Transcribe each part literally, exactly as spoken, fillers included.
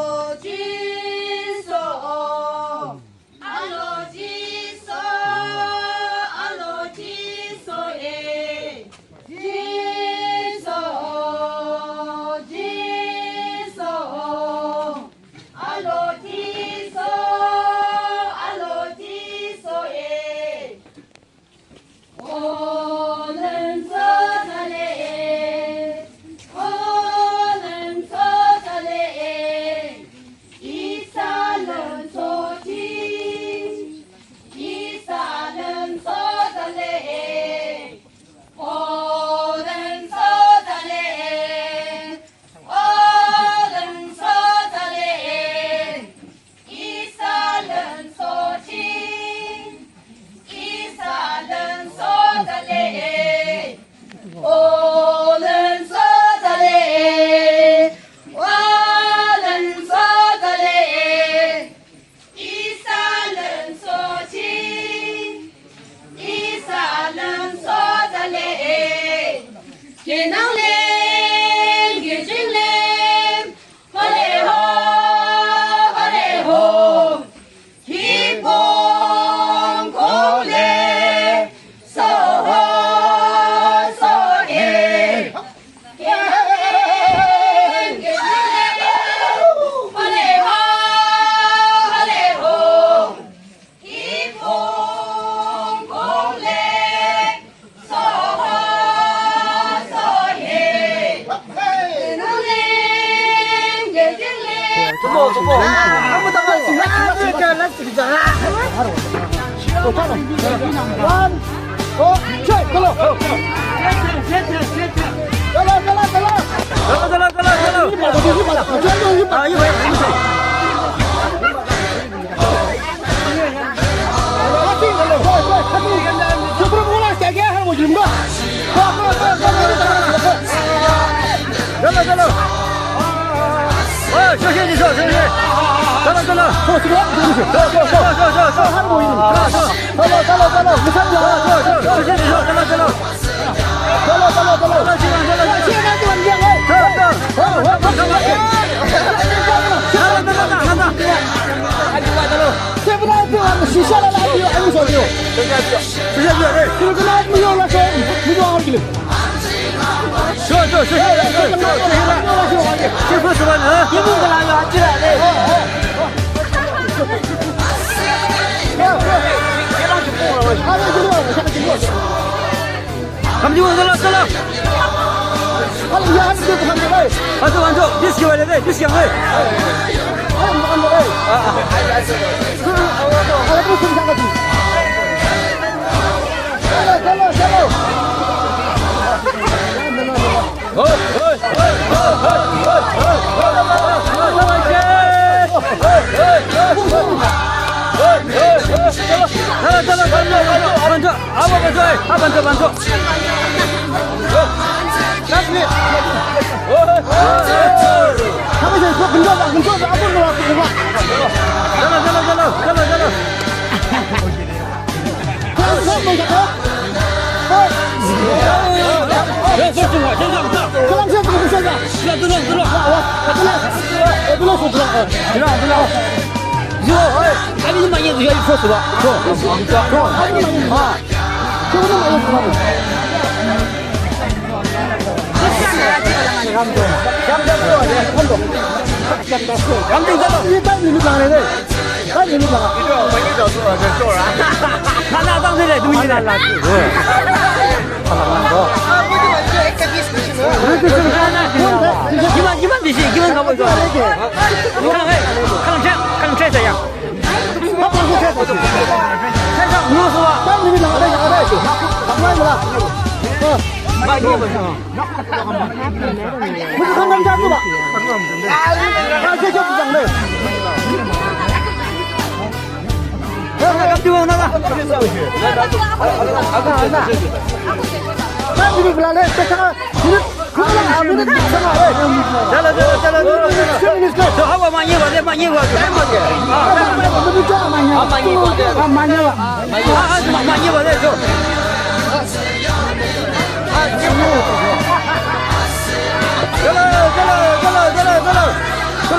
Jisu o, Jisu o. Alo Jisu, alo Jisu e. Jisu o, Jisu o. Alo Jisu, alo Jisu e. O lün so thale e, o lün so thale e, isa lün so thi, isa lün so thale e, o lün so thale e, o lün so thale e. Isa lün so thi, isa lün so thale e, o lün so thale e, o lün so thale e. Isa lün so thi, isa lün so thale e. Kinang lem, kijing lem, hale ho, hale ho. Kipong kole, so ho, so e. Hale ho, hale ho. One, go, check, go. Go, go, go, go. Chalo, chalo. O, shoshedi sho, shoshedi. Chalo, chalo. Sho, sho, sho. Sho, sho, sho. Sho, sho, sho. Sho, sho, sho. Chalo, chalo, chalo. Sho, sho, sho. Shoshedi sho, chalo, chalo. Chalo, chalo, chalo. Chalo, chalo, chalo. Chalo, chalo, chalo.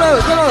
Chalo, chalo.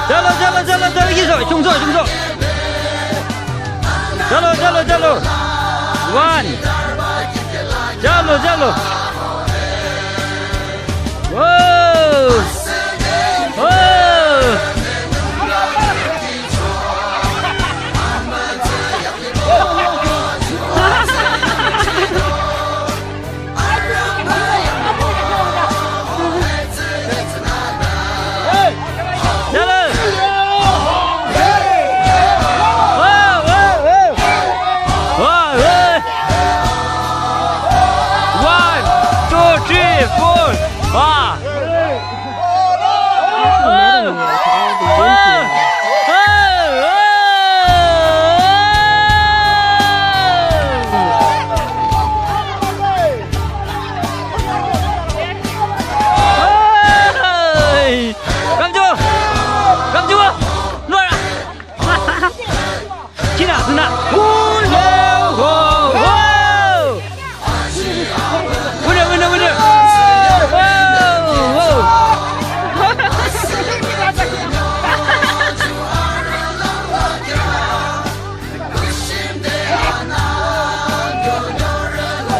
Chalo, chalo, chalo, chalo, kiso, chungso, chungso. Chalo, chalo, chalo. One. Chalo, chalo. Wow. Wow. One, two, three, four, five. Ho, ho, ho, ho. Winner, winner, winner. Wow, wow.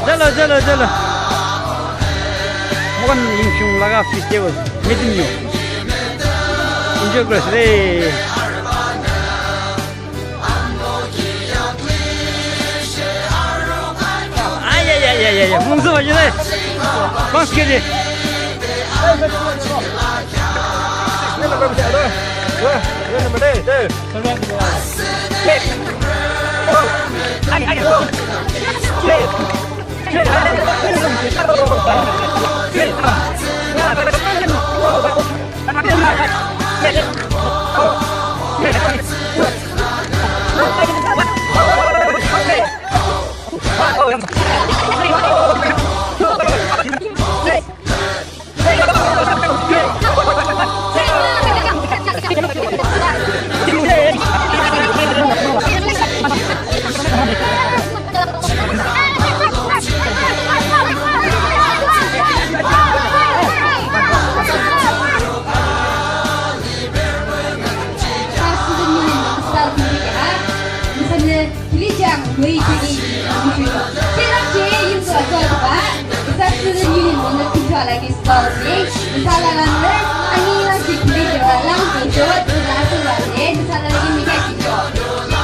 Jalo, jalo, jalo. Mukan Yimkhiung laga festival meeting yo. Enjoy kuri ase de. Ay, ay, ay, ay, ay, ay. Mungsu ba jile. Bang sikhe de.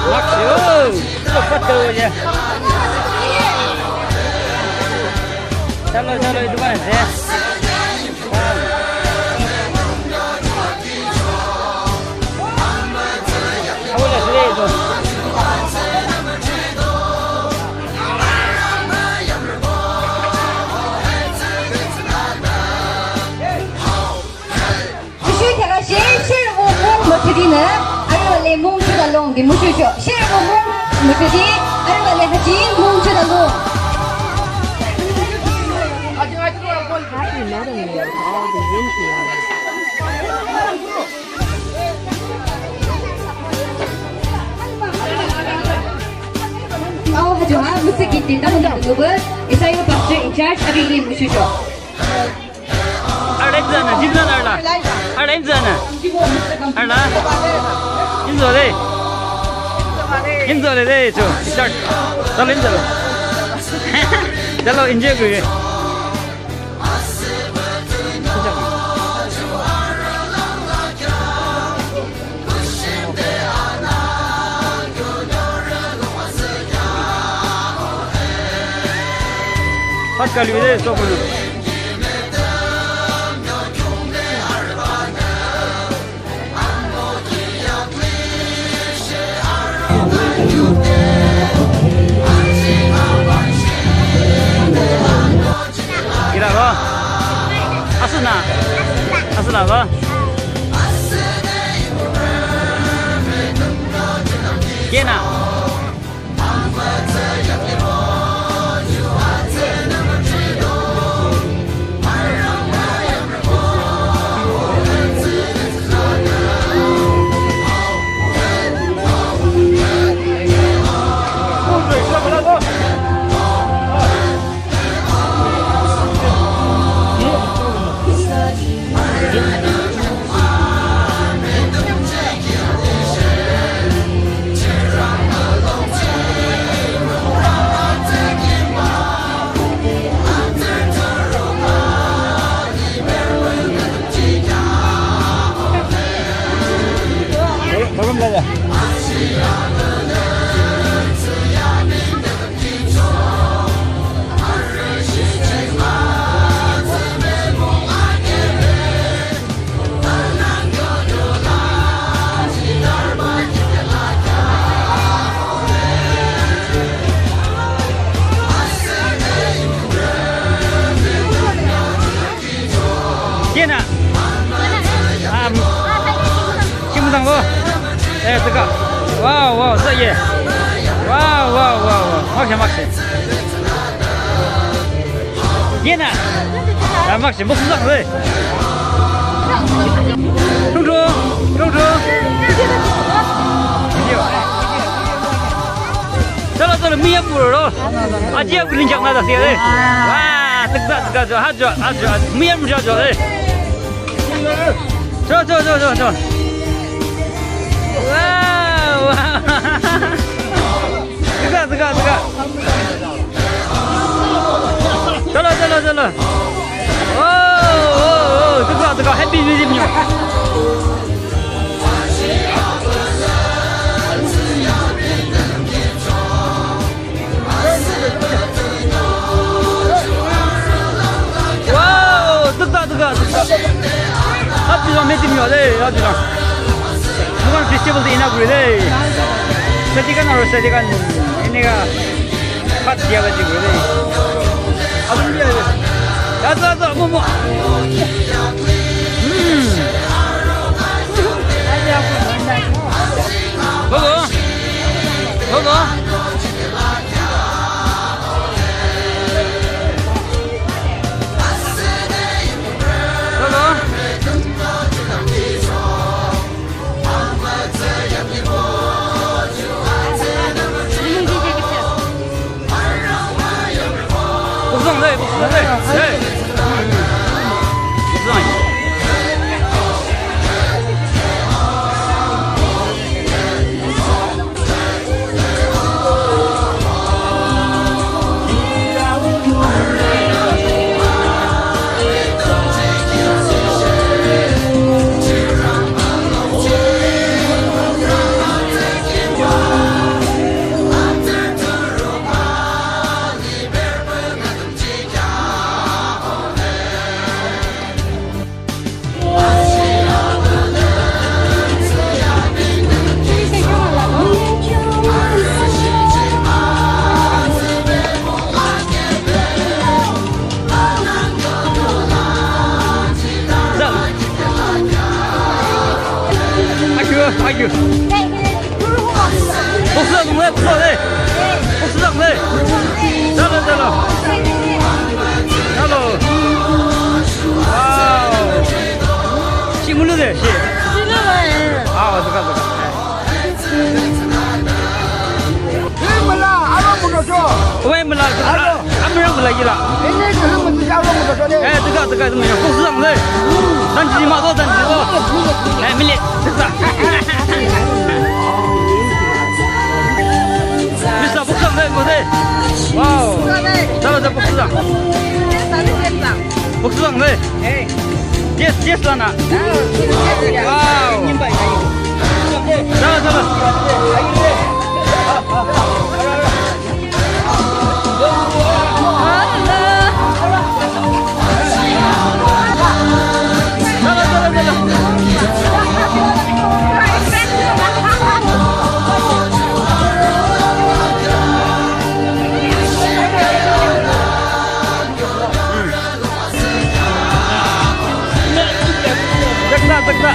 Maksud, cepat tuh ya. Chalo, chalo, itu mana ya? Tüsho kheaküshe, sherübo mung müthüdinü, arübah le mung chota lung de muzhosho. Sherübo mung müthüdi, arübah le hajin mung chota lung. Awa hajo ha, müsüh kiti, tamu tamu nubu, isa yo pastor in charge, abi le muzhosho. Arla inzana, jimzana arla. Arla inzana. Arla. Inzole. Inzole de, cho. Start. Chalo inzole. Chalo, enjoy kore. Hat kali de, so kono. Kira ko? Asuna. Asuna ko? Kena. Kena. Um, kimudang lo. Eh, teka. Wow, wow, so ye. Wow, wow, wow, wow. Makshe, makshe. Kena. Ah, makshe, makshe, makshe. Tung tung, tung tung. Video. Müyamrü lo. Aji abuh lingjang nada siya de. Wa, tükta tükta jo, ha jo, ha jo, müyamrü jo de. Jo, jo, jo, jo, jo. Wa, wa. Tükta, tükta, tükta. Jalo, jalo, jalo. Oh, oh, oh, tükta, tükta, happy New Year. Wow, tükta, tükta, tükta. Happy long, happy long, eh, happy long. Mugan festival de inaugurate, eh. Sadikan aro Sadikan, ini ka. Kat dia lagi gue, eh. Abang dia, eh. Jatuh, jatuh, mau, mau. Hmm. Bago. Bago. Ayo, ayo. Boksa dong le, boksa le. Boksa dong le. Jalo, jalo. Jalo. Wow. Shi mulu de, shi. Shi mulu de. Ah, suka, suka. He mula, alo mula so. Oi mula, alo. Amra mula yila. Ini ke he mula, alo mula so de. Eh, teka, teka, teka, ya. Boksa dong le. Dan ji ma do, dan ji do. Eh, mili. Bisa boksa de, boksa de. Wow. Jalo, jalo, boksa. Boksa de. Yes, yes, lana. Wow. Jalo, jalo. Tükta, tükta.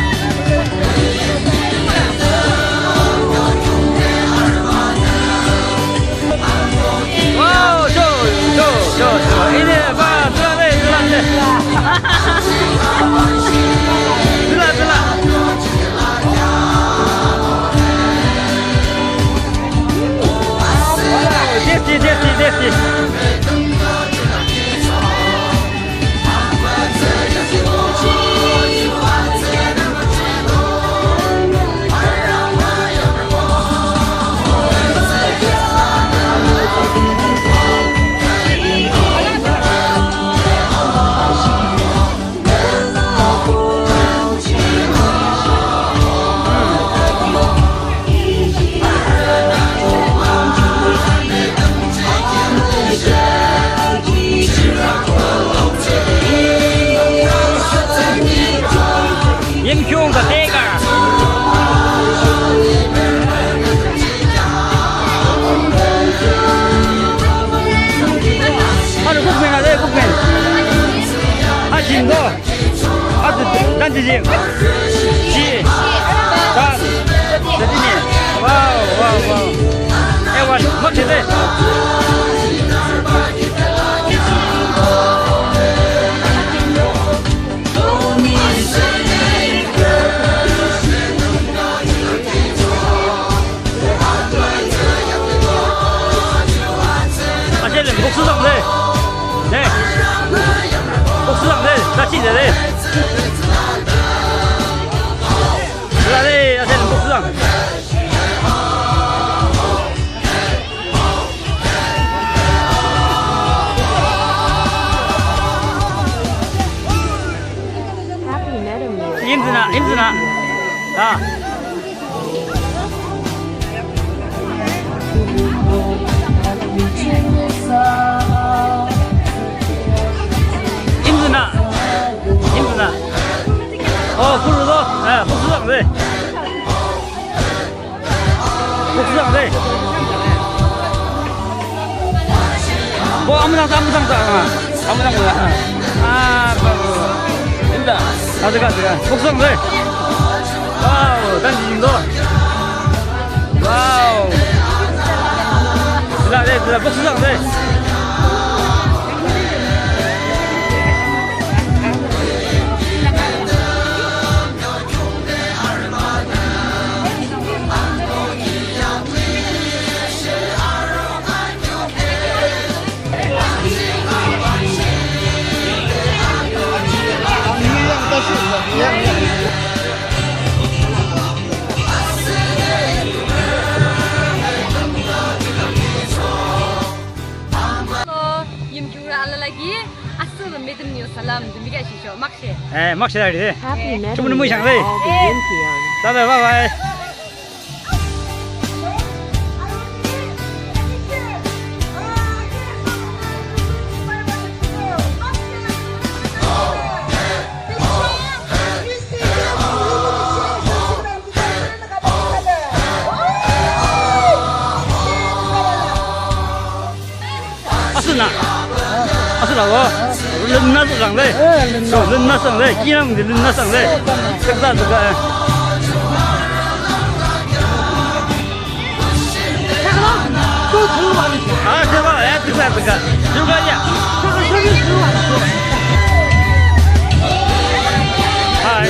Lale. Lale, ate buklang. Imzina, imzina. Ah. Imzina. Imzina. Oh, kuru do. Ah, kuru do. Buklang de. Bo, amüdang, amüdang, amüdang, amüdang, amüdang. Ah, ba, ba, ba. Inda. Adega, adega. Buklang de. Wow, dan jing do. Wow. Dila de, dila, buklang de. Hello, Yimkhiungrü alala ki, asühde Metümnyo salam, tümü kheak shisho, makshe. Eh, makshe tari de. Happy Meeting. Tümü nü müshang de. All the Yimkhiung. Bye bye, bye bye. Asüna. Asüna wo. Lümna sü lang de. Lümna sü lang de. Kinam de lümna sü lang de. Sekta de. Ah, sekta ya, sekta, sekta. Juga ya. Hai.